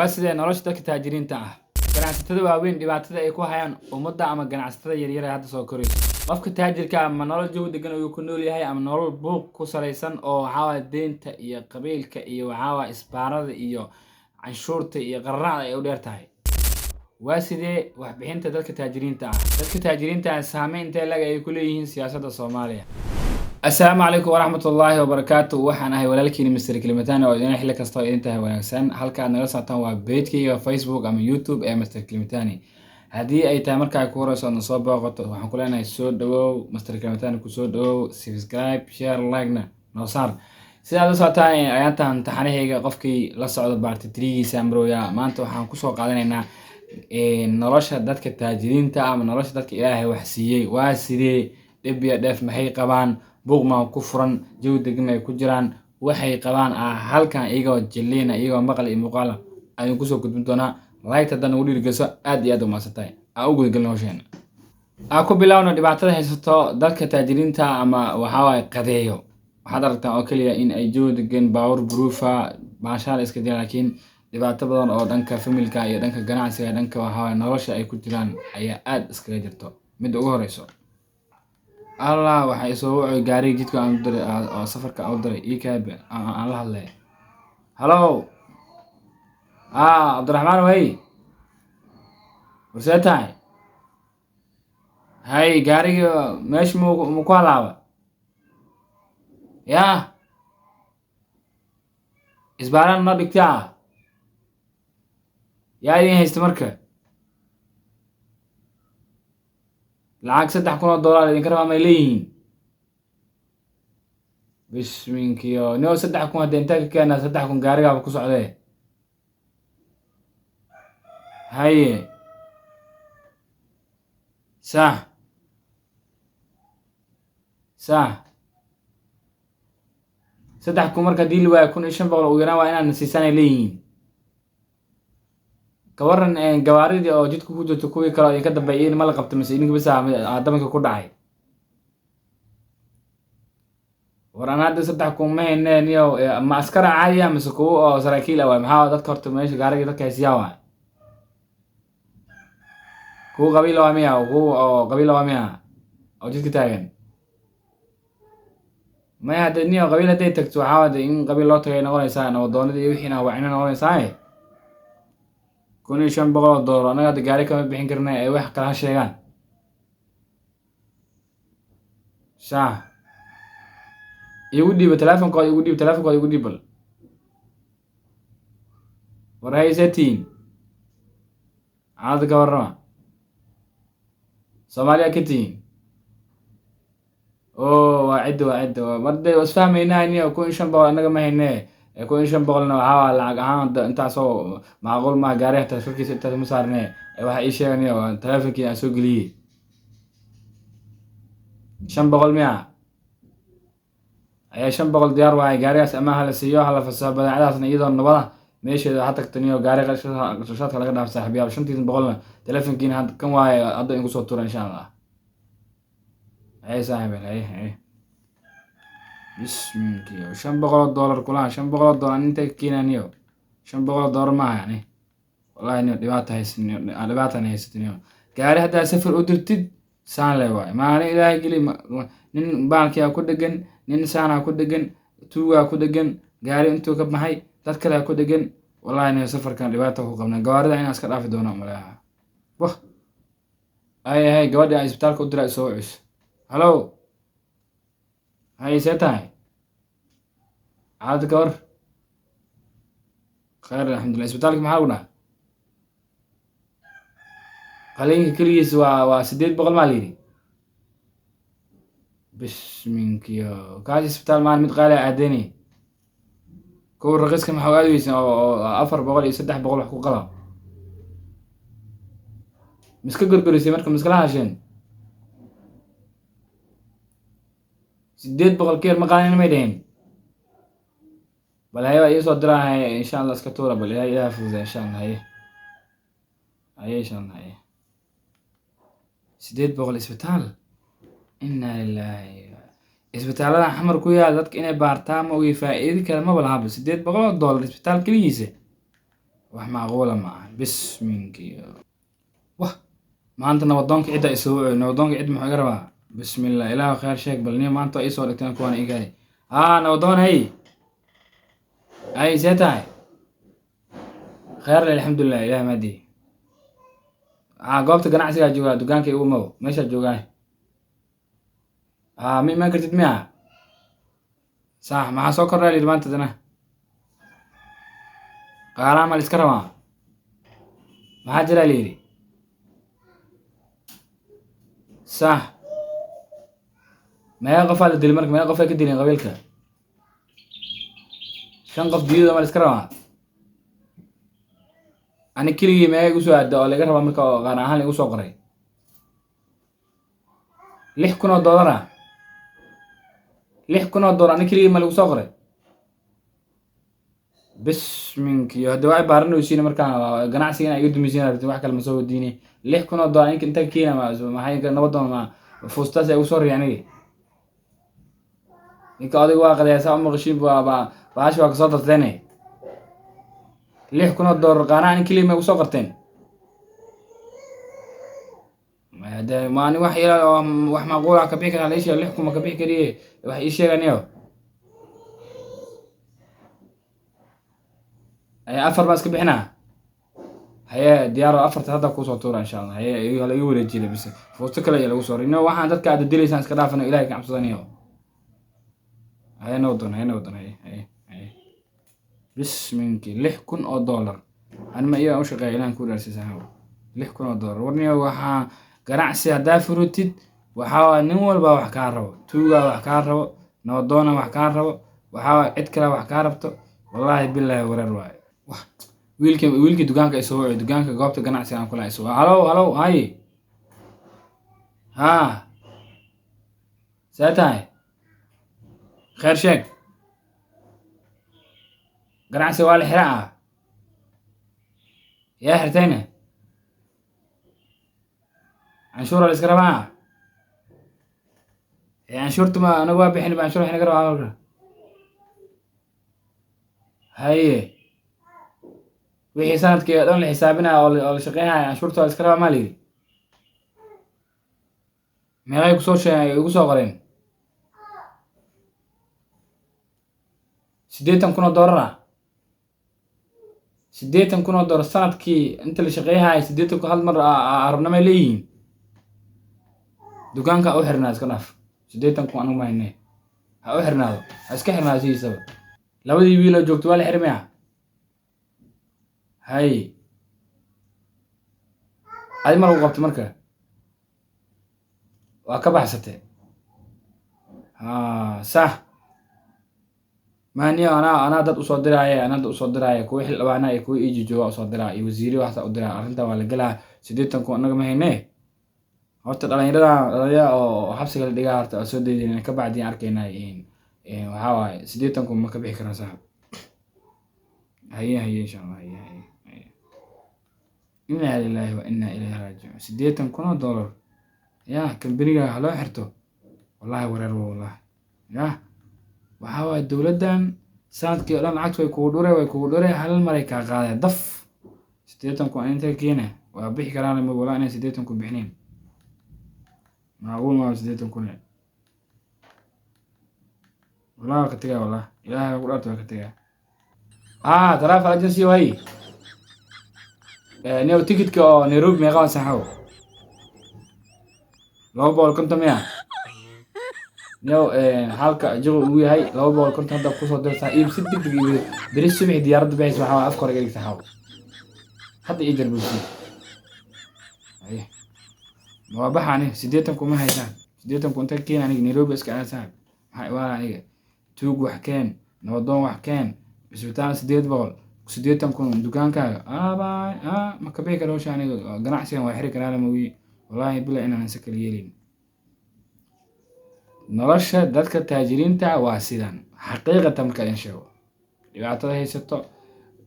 Waa sidee nolosha dadka taajiriinta ah? Ganacsatada waaweyn dhibaatada ay ku hayaan ummadda ama ganacsatada yaryar ee hadda soo korayso. Qofka taajirka ah ma nolol jawi degan ayuu ku nool yahay ama nolol buuq ku salaysan oo waxaa waaye deynta iyo qabiilka iyo waxaa waaye isbaarada iyo canshuurta iyo qararacda ay u dheer tahay. Waa sidee waxbixinta dadka taajiriinta ah? Dadka taajiriinta ah saameyn intee lag ay ku leeyihiin siyaasadda Soomaaliya? Assalaamu calaykum waraxmatullaahi wabarakaatu. Waxaan ahay walaalkiin Mr. Kilimatani oo idin xilli kasta oo idin tahay wanaagsan. Halka aad nagala socotaan waa page-kayga Facebook ama YouTube ee Mr. Kilimatani. Haddii ay tahay markaa ku horeyso aad na soo booqato, waxaan ku leenahay soo dhawow Mr. Kilimatani, ku soo dhawow, subscribe, share, like-na noo saar. Sida aad la socotaan, ayaantan taxanahayga qofkii la socda part 3-giisa marooya. Maanta waxaan kusoo qaadanaynaa nolosha dadka taajiriinta ama nolosha dadka Ilaahay wax siiyey. Waa sidee? Dhib iyo dheef maxay qabaan? Buuq maa ku furan? Jawi degan ay ku jiraan? Waxay qabaan halkan iyagoo jilliina, iyagoo maqal iyo muuqaal ayaan kusoo gudbin doonaa. Like haddaad nagu dhiirigeliso, aad iyo aad u mahadsantahay. Aan u gudagelno hawsheena. Aan ku bilowno dhibaatada haysato dadka taajiriinta ama waxaa waaye qadeeyo. Waxaad aragtaan oo keliya in ay jawi degan, baabuur buruufa, baashaal iska jiraan, laakiin dhibaato badan oo dhanka familka iyo dhanka ganacsiga iyo dhanka waxaa waaye nolosha ay ku jiraan ayaa aad iskaga jirto. Midda ugu horeyso, Allah, waxaa isoo wacay gaariga jidka aan u diray oo safarka aan u diray ii kaabe aan la hadlay. Hello, Cabdiraxmaan, way warsee tahay? Hay, gaariga meesha mu ku halaaba yaa isbaaraan noo dhigtaa, yaa idin haysta? Marka lacag $3,000 idinka rabaa may leeyihiin? Bisminkiyo nio, 3,000 hadda intaa ka keenaa? 3,000 gaarigaaba ku socdee. Haye, sax sax, 3,000 marka hadii la waayo, 1,500 ugu yaraan waa inaad siisaan ay leeyihiin. Ka waran gawaaridii oo jidka ku jirto, kuwii kale oo idinka dambeeyay ma la qabto mise idinka bisa dabanka ku dhacay? War aan hadda 3,000 ma hayne niyow. Ma askara caadi ah mise kuwo oo saraakiil ah waay? Maxaa dadka horta meesha gaariga dadka haysiyaa waay? Kuwo qabiila waa miya? Kuwo oo qabiila waa miya oo jidka taagan? Maya, hadda niyow qabiil hadday tagto, waxaa wada in qabiil loo tagay noqonaysaa, nabadoonadii iyo wixiina wacina noqonaysaa. $1,500 annaga hadda gaari kama bixin karna, ay wax kala ha sheegaan. Sax, igu dhiiba teleefonkooda, igu dhiib teleefonkooda, igu dhiib bal. War haysatiin caada, ka warrama, Soomaaliya ka tihiin? O, waa cidda, waa cidda marde isfahmaynaa niyo. 1,500 annaga ma hayne. 1,500-na waxaa waa lacag ahaan intaasoo macquul maaha, gaari hataa korkiisa intaas ma saarne. Waxa ii sheega niyo, teleefonkii aan soo geliyey 500 miya ayaa? 500 diyaar waaye. Gaarigaas ama hala siiyo, hala fasaxo, badeecadaasna iyadoo nabada meesheeda ha tagto niyo. Gaari qashaadka laga dhaaf, saaxiibayaal. Shantiisa boqolna teleefonkiina hadda kan waaye, hadda in kusoo tura insha Allah. Haye saaxiib, haye haye. Bisminkiyo, $500 kulaha, $500 inta ka keenaa niyo? $500 maaha yani, wallahi niyo dhibaata haysan, dhibaatan haysata niyo. Gaari haddaa safar u dirtid saan le waay, maalin Ilaahay geli, nin baalkiyaa ku dhegan, nin saanaa ku dhegan, tuugaa ku dhegan, gaari intuu ka baxay dad kalea ku dhegan. Wallahi niyo, safarkan dhibaata ku qabnaa, gawaarida inaan iska dhaafi doono maleeha. Wah, ay hay, gabadhi aan isbitaalka u diraa isoo wacayso. Hello, hay, see tahay? Xaalada ka war? Khayr, alxamdulillah. Isbitaalka maxaa lagu dhaha? Qaliinka keligiis waa 800 maa la yidhi. Bisminkiyo, kaas isbitaal maan mid qaali aadeni. Kuwa raqiiska maxaa aadi weysan oo 400 iyo 300 wax ku qala? Miska gorgorisay marka miskala hasheen 800 keer ma qaadan may dheheen? Bal haye, waa iisoo diraahay insha Allah. Iska tuura bal, ilaah ilaah fududa insha Allah. Haye haye, insha Allah. Haye, 800 isbitaal, inna lillahi. Isbitaallada Xamar ku yaal dadka inay baartaan ma ogi, faa'iido kale maba lahaba. $800 isbitaal keligiisa. Wax macquula ma aha. Bisminki, wah, maanta nabadoonka cidda isoo wacoy. Nabadoonka cid muxuu iga rabaa? Bismillah, ilaahu khayr sheeg. Bal niyo maanta waa iisoo dhigteen kuwaan igaadi. Haa, nabadoon, hay hay, see tahay? Khayr le, alxamdulilah, ilaah maadii. Haa, goobta ganacsigaa joogaa, dukaanka igu mow, meeshaa joogaa. Haa, ma imaan kartid miya? Sax, maxaa soo kordhaa layidhi maanta? Dana qaaraan ma la iska rabaa? Maxaa jiraa layidhi? Sax, meeqa qofaa la dilay marka? Meeqa qof ay ka dileen qabiilka? 5 qof diyada ma la iska rabaa? Ani keligii meeqa igu soo aada oo laga rabaa marka, oo qaar ahaan igu soo qoray $6,000 ah? $6,000 ani keligii ma lagu soo qoray? Bisminki, hadda waa baaranaysiin markaan ganacsiga inaa iga dumisiin rabtin, wax kale ma soo wadiine. $6,000 inka inta keena maxay nabadoon ma fuustaas ay igu soo riya aniga? Ninka odayga waa qadayaa, saa u maqashiin baa baasha waa kasoo darteene. $6,000 qaanaha ani keligii ma igu soo qorteen? Hade ma ani wax ila wax macquul ah ka bixi karaa la ii sheeg. 6,000 ma ka bixi kariye, wax ii sheeganiyo. Haye, afar baan iska bixinaa. Haye, diyaaro, afarta hadda kuusoo tuura insha Allah. Haye, hala igu wareejiyay bis, fuusto kale ayaa lagu soo ino. Waxaan dadka aad dilaysaan iska dhaafano, ilahay ka cabsadaniyo. Haye nabadoon, haye nabadoon, haye haye haye. Bisminki, $6,000 ani ma iyaga u shaqeeya? Ilahan ku dhaarsiy saaxiib, $6,000. Warniyo, waxaa ganacsi haddaa furutid, waxaa waay nin walba wax kaa rabo, tuugaa wax kaa rabo, nabadoona wax kaa rabo, waxaa waay cid kale wax kaa rabto. Wallaahi bilaahi, wareer waaye. Wah, wiilkii dukaanka isoo wacay, dukaanka goobta ganacsiga aan kula isoo. Halow halow, hay, haa, see tahay? Khayr sheeg. Ganacsiga waa la xira ah? Yaa xirtayna? Canshuura la iska rabaa? Ee canshuurta ma anagu waa bixin ba? Canshuur waxay naga rabaa marka. Haye, wixii sanadkii oo dhan la xisaabinaya oo la shaqeynaya, canshuurta waa la iska rabaa maa la yidhi? Meeqay kusoo sheegay, igu soo qoreen? $80,000 ah? $80,000 sanadkii inta la shaqeynaya, 80,000 hal mar arabnimay leeyihiin. Dukaanka u xirnaa, iska dhaaf. 80,000 anigu ma hayne, ha u xirnaado, ha iska xirnaado sidiisaba. Labadii wiil oo joogto waa la xirmaya? Hay, adi ma lagu qabto marka? Waa ka baxsate? Ha, sax maaniyo. Anaa dad usoo diraaye, anaa dad usoo diraaye, kuwa xildhibaana iyo kuwa iji jooga usoo diraa iyo wasiiri waxaasa u diraa. Arrintan waa la gelaa. 80,000 annaga ma hayne. Horta dhalinyarada, dhalinyarada oo xabsiga la dhigaa horta waa soo daydeen, ka bacdiin arkaynaa. Waxaa waaye 80,000 ma ka bixi karaan saaxib. Haye haye, insha Allah. Haye haye haye. Inna lillahi wa inna ilayhi raajicuun. $80,000 yaa kambaniga ha loo xirto? Wallahi wareer wa, wallahi. Yah, waxaa waaye dowladdan sanadkii oo dhan lacagtu way kugu dhure, way kugu dhure, hal maray kaa qaadeen daf. 80,000 inta keena waa bixi karaan ma? Walaa inay 80,000 bixinayn macquul maa. 80,000 wallah waa ka tegaa, wallah, ilaahay waa ku dhaarta, waa ka tegaa. Ah, travel agency way niyow, ticketka oo Nairobi meeqa waan saxaw? 250 miya? Niyow, halka jago ugu yahay 250 hadda kusoo dirtaa. Iib si degdeg iib, beri subaxi diyaaradda bixaysa. Waxaa afka hore iga dhig saxaw, hadda ii jarbuusi. Haye, waa baxa. Ani 80,000 ma haysaan. 80,000 inta keen aniga Nairobi iska aad saaxib. Maxaa iwaala aniga? Tuug wax keen, nabadoon wax keen, isbitaal 800, 80,000 dukaankaaga aabay. Ah, ma ka bixi karo hawsha aniga. Ganacsigan waa xiri karaa lama ogi. Wallaahi bila inaan isa kala yeelin. Nolosha dadka taajiriinta waa sidan xaqiiqatan. Marka idin sheego dhibaatada haysato,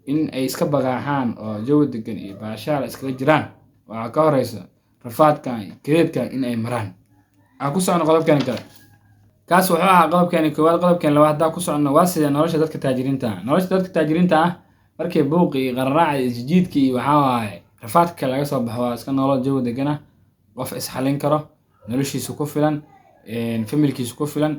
in ay iska bagaaxaan oo jawi degan iyo baashaal iskaga jiraan, waxaa ka horeysa rafaadkan iyo kadeedkan in ay maraan. Aan ku socono qodobkeeni kale. Kaas wuxuu ahaa qodobkeeni koowaad. Qodobkeeni labaad haddaa ku socono, waa sidee nolosha dadka taajiriinta ah? Nolosha dadka taajiriinta ah Markii buuqi iyo qararaaca iyo isjiidka iyo waxaa waaye rafaadka laga soo baxo, waa iska nolol jawi degan ah, qof isxalin karo, noloshiisa ku filan, familkiisa ku filan,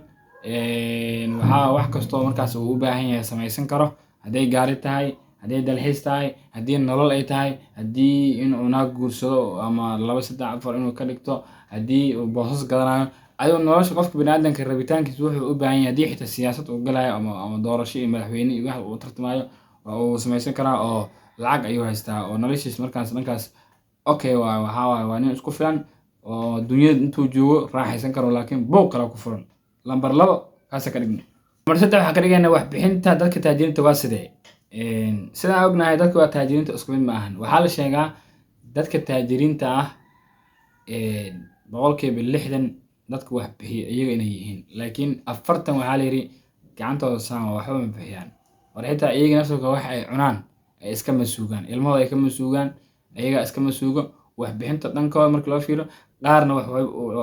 waxaa wax kastoo markaas uu u baahan yahay samaysan karo, hadday gaari tahay, hadday dalxiis tahay, haddii nolol ay tahay, haddii inuu naag guursado ama laba, saddex, afar inuu ka dhigto, haddii uu boosas gadanayo. Adigo nolosha qofka biniaadanka rabitaankiisa wuxuu u baahan yahay, haddii xitaa siyaasad uu galayo ama doorasho iyo madaxweyne iyo wax uu tartamayo, waa uu samaysan karaa oo lacag ayuu haystaa oo noloshiisa markaas dhankaas okay waay. Waxaa waaye waa nin isku filan oo dunyada intuu joogo raaxaysan karo, laakiin buuq kale ku furan. Lambar 2 kaasa ka dhigna. Lambar 3 waxaan ka dhigaynaa waxbixinta dadka taajiriinta waa sidee. Sidaan ognahay, dadka waa taajiriinta isku mid ma ahan. Waxaa la sheegaa dadka taajiriinta ah 60% dadka wax bixiya iyaga inay yihiin, laakiin 40 waxaa la yidhi gacantooda saama waxba ma bixiyaan. War xitaa iyaga naftooda wax ay cunaan ay iska masuugaan, ilmahooda ay ka masuugaan, iyagaa iska masuugo. Waxbixinta dhankooda marka loo fiiro, qaarna wax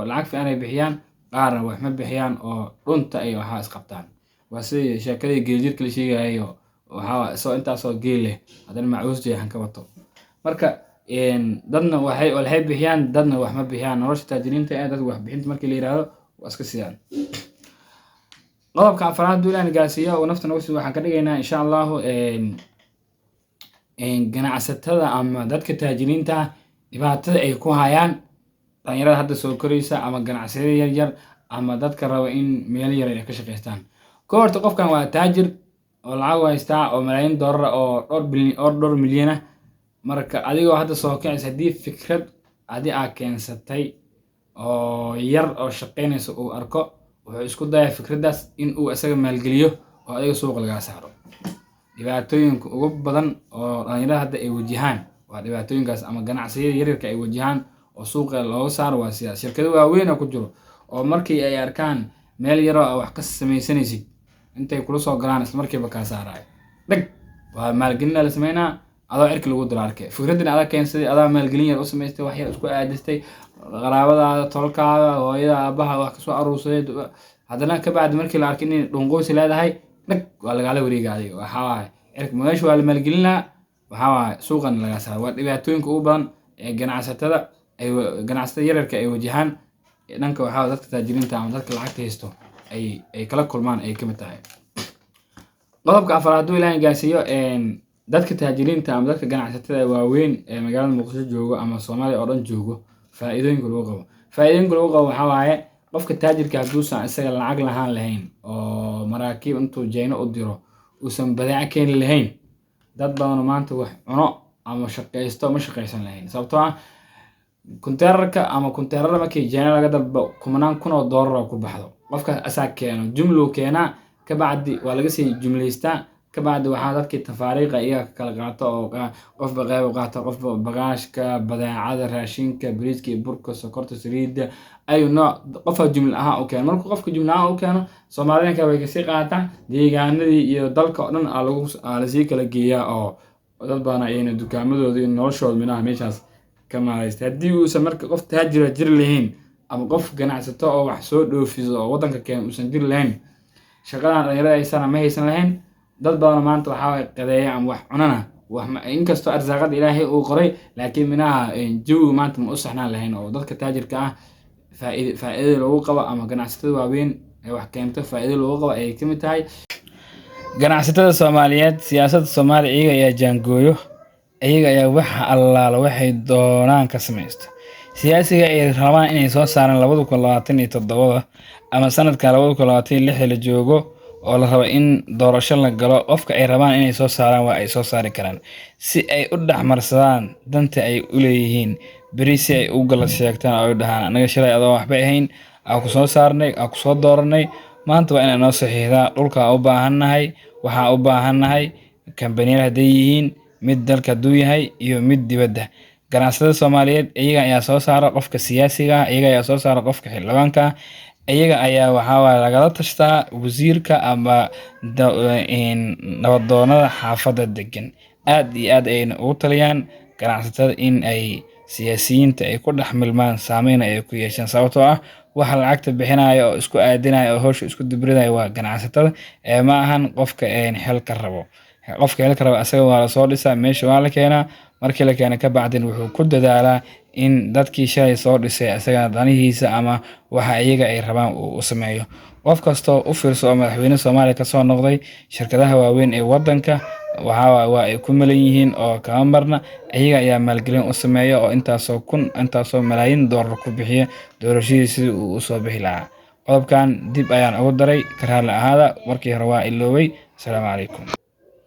lacag fiican ay bixiyaan, qaarna wax ma bixiyaan oo dhunta ay waxaa isqabtaan. Waa sidii sheekadii geeljirka la sheegayo, waxaa isagoo intaasoo geel leh haddana macuus jeexan ka wato. Marka dadna waxay bixiyaan, dadna wax ma bixiyaan. Nolosha taajiriinta ee dadka waxbixinta markii la yiraahdo waa iska sidaan. Qodobka afraad hadduu Ilaahay gaarsiiyo oo nafta nagu siiyo, waxaan ka dhigaynaa insha Allahu ganacsatada ama dadka taajiriinta ah dhibaatada ay ku hayaan dhalinyarada hadda soo koraysa ama ganacsiyada yaryar ama dadka raba in meel yar ay ka shaqaystaan. Ka horta qofkan waa taajir oo lacag haystaa oo malaayiin doolar ah oo dhowr bilyan oo dhowr milyan ah. Marka adigoo hadda soo kacaysa, haddii fikrad adi aa keensatay oo yar oo shaqaynaysa uu arko, wuxuu isku dayaa fikraddaas in uu isaga maalgeliyo oo adiga suuqa lagaa saaro. Dhibaatooyinka ugu badan oo dhalinyarada hadda ay wajahaan waa dhibaatooyinkaas, ama ganacsiyada yaryarka ay wajahaan oo suuqa looga saaro waa sidaas. Shirkado waaweyn oo ku jiro oo markii ay arkaan meel yaroo aa wax ka samaysanaysid, intay kula soo galaan isla markiiba kaa saaraayo dhag. Waa maalgelina la sameynaa, adoo cirka lagu diro arkay fikraddan adaa keensaday, adaa maalgelin yar u samaystay, wax yar isku aadistay, qaraabadaada, tolkaada, hooyada, aabaha wax kasoo aruursaday. Haddana kabacdi markii la arkay inay dhunqoosi leedahay, dhag, waa lagala wareega adiga. Waxaa waaye cirka meesha waa la maalgelinaa, waxaa waaye suuqan lagaa saara. Waa dhibaatooyinka ugu badan ee ganacsatada yaryarka ay wajahaan dhanka waxaa dadka taajiriinta ama dadka lacagta haysto ay kala kulmaan ay kamid tahay. Qodobka afraad hadduu Ilaahay gaarsiiyo, dadka taajiriinta ama dadka ganacsatada waaweyn ee magaalada Muqdisho joogo ama Soomaaliya oo dhan joogo, faa'iidooyinka lagu qabo waxaa waaye qofka taajirka hadduusan isaga lacag lahaan lahayn oo maraakiib intuu Jeyno u diro uusan badeeco keeni lahayn, dad badan maanta wax cuno ama shaqaysto ma shaqaysan lahayn, sababtoo ah kunteerarka ama kunteerada markii Jeyno laga dalbo kumanaan kun oo doolar oo ku baxdo. Qofkaas asaa keeno, jumluu keenaa, kabacdi waa laga sii jumlaystaa, kabacdi waxaa dadkii tafaariiqa iyaga kala qaato oo qofba qeyb u qaato, qofba bagaashka, badeecada, raashinka, bariiska iyo burka, sokorta, saliidda, ayu nooc qofaa jumla ahaan u keeno. Markuu qofka jumla ahaan u keeno, Soomaalida way kasii qaataan, deegaanadii iyo dalka oo dhan aa lagu aa lasii kala geeyaa oo dad badan ayayna dukaamadooda iyo noloshooda minaha meeshaas ka maaraystay. Haddii uusan marka qof taajira jiri lahayn ama qof ganacsato oo wax soo dhoofiso oo waddanka keena uusan jiri lahayn, shaqadan dhalinyarada haysana ma haysan lahayn. Dad badan maanta waxaa waye qadeeya ama wax cunana wax inkastoo arsaaqada Ilaahay uu qoray, laakiin minaha jawiga maanta ma u saxnaan lahayn. Oo dadka taajirka ah faa'iidada lagu qabo ama ganacsatada waaweyn ee wax keento faa'iidada lagu qabo ayay ka mid tahay. Ganacsatada Soomaaliyeed siyaasadda Soomaaliya iyaga ayaa jaangooyo, iyaga ayaa waxa allaala waxay doonaan ka samaysto. Siyaasiga ay rabaan inay soo saaraan 2027 ama sanadka 2026 la joogo oo la rabo in doorasho la galo, qofka ay rabaan inay soo saaraan waa ay soo saari karaan si ay u dhexmarsadaan danta ay u leeyihiin beri, si ay u gala sheegtaan oo ay dhahaan: "Anaga shalay adoo waxba ahayn aa ku soo saarnay, aa ku soo dooranay, maanta waa inaa noo saxiixdaa dhulka u baahannahay, waxaa u baahannahay kambaniyada hadday yihiin, mid dalka hadduu yahay iyo mid dibadda." Ganacsatada Soomaaliyeed iyaga ayaa soo saara qofka siyaasiga ah, iyaga ayaa soo saara qofka xildhibaanka ah, iyaga ayaa waxaa waaye lagala tashtaa wasiirka ama nabadoonada xaafadda degan. Aad iyo aad ayayna ugu taliyaan ganacsatada in ay siyaasiyiinta ay ku dhex milmaan, saameyn ay ku yeeshaan, sababtoo ah waxa lacagta bixinaya oo isku aadinaya oo hawsha isku dubridaya waa ganacsatada ee ma ahan qofka xilka rabo. Qofka xilka raba asaga waa lasoo dhisaa, meesha waa la keenaa. Markii la keena ka bacdin, wuxuu ku dadaalaa in dadkii shalay soo dhisay asagana danihiisa ama waxa iyaga ay rabaan uu u sameeyo. Qof kastoo u fiirso oo madaxweyne Soomaaliya kasoo noqday, shirkadaha waaweyn ee wadanka waxaa waa ay ku milan yihiin oo kama marna. Iyaga ayaa maalgelin u sameeya oo intaasoo kun, intaasoo malaayiin doolar ku bixiya doorashadii sidii uu usoo bixi lahaa. Qodobkan dib ayaan ugu daray, ka raali ahaada, markii hore waa iloobay. Asalaamu calaykum.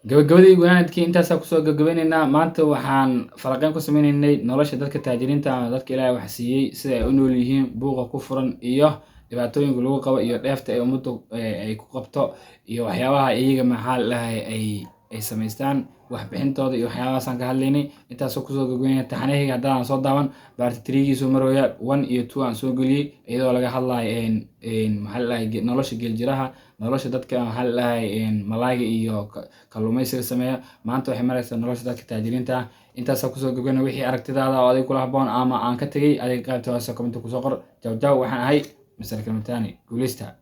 Gabagabadii wanaadkii intaasaa kusoo gabagabeyneynaa. Maanta waxaan falaqeyn ku sameyneynay nolosha dadka taajiriinta ama dadka Ilaahay wax siiyey, sida ay u nool yihiin, buuqa ku furan iyo dhibaatooyinka lagu qabo iyo dheefta ay ummaddu ay ku qabto iyo waxyaabaha iyaga, maxaa la dhahay, ay samaystaan, waxbixintooda iyo waxyaabahaasaan ka hadlaynay. Intaasoo kusoo gabagabeynaya taxanahayga. Haddaan soo daawan, part three-giisu marooya, 1 iyo 2 aan soo geliyey, iyadoo laga hadlayo, maxaa la dhahay, nolosha geeljiraha, nolosha dadka, maxaa la dhahay, malaayga iyo kalluumeysiga sameeya. Maanta waxay maraysaa nolosha dadka taajiriinta ah. Intaasaa kusoo gabagabeyna. Wixii aragtidaada oo adiga kula habboon ama aan ka tegay, adiga qaybta hoose comment kusoo qor. Jaw jaw, waxaan ahay Mr. Kalimatani. Guuleysta.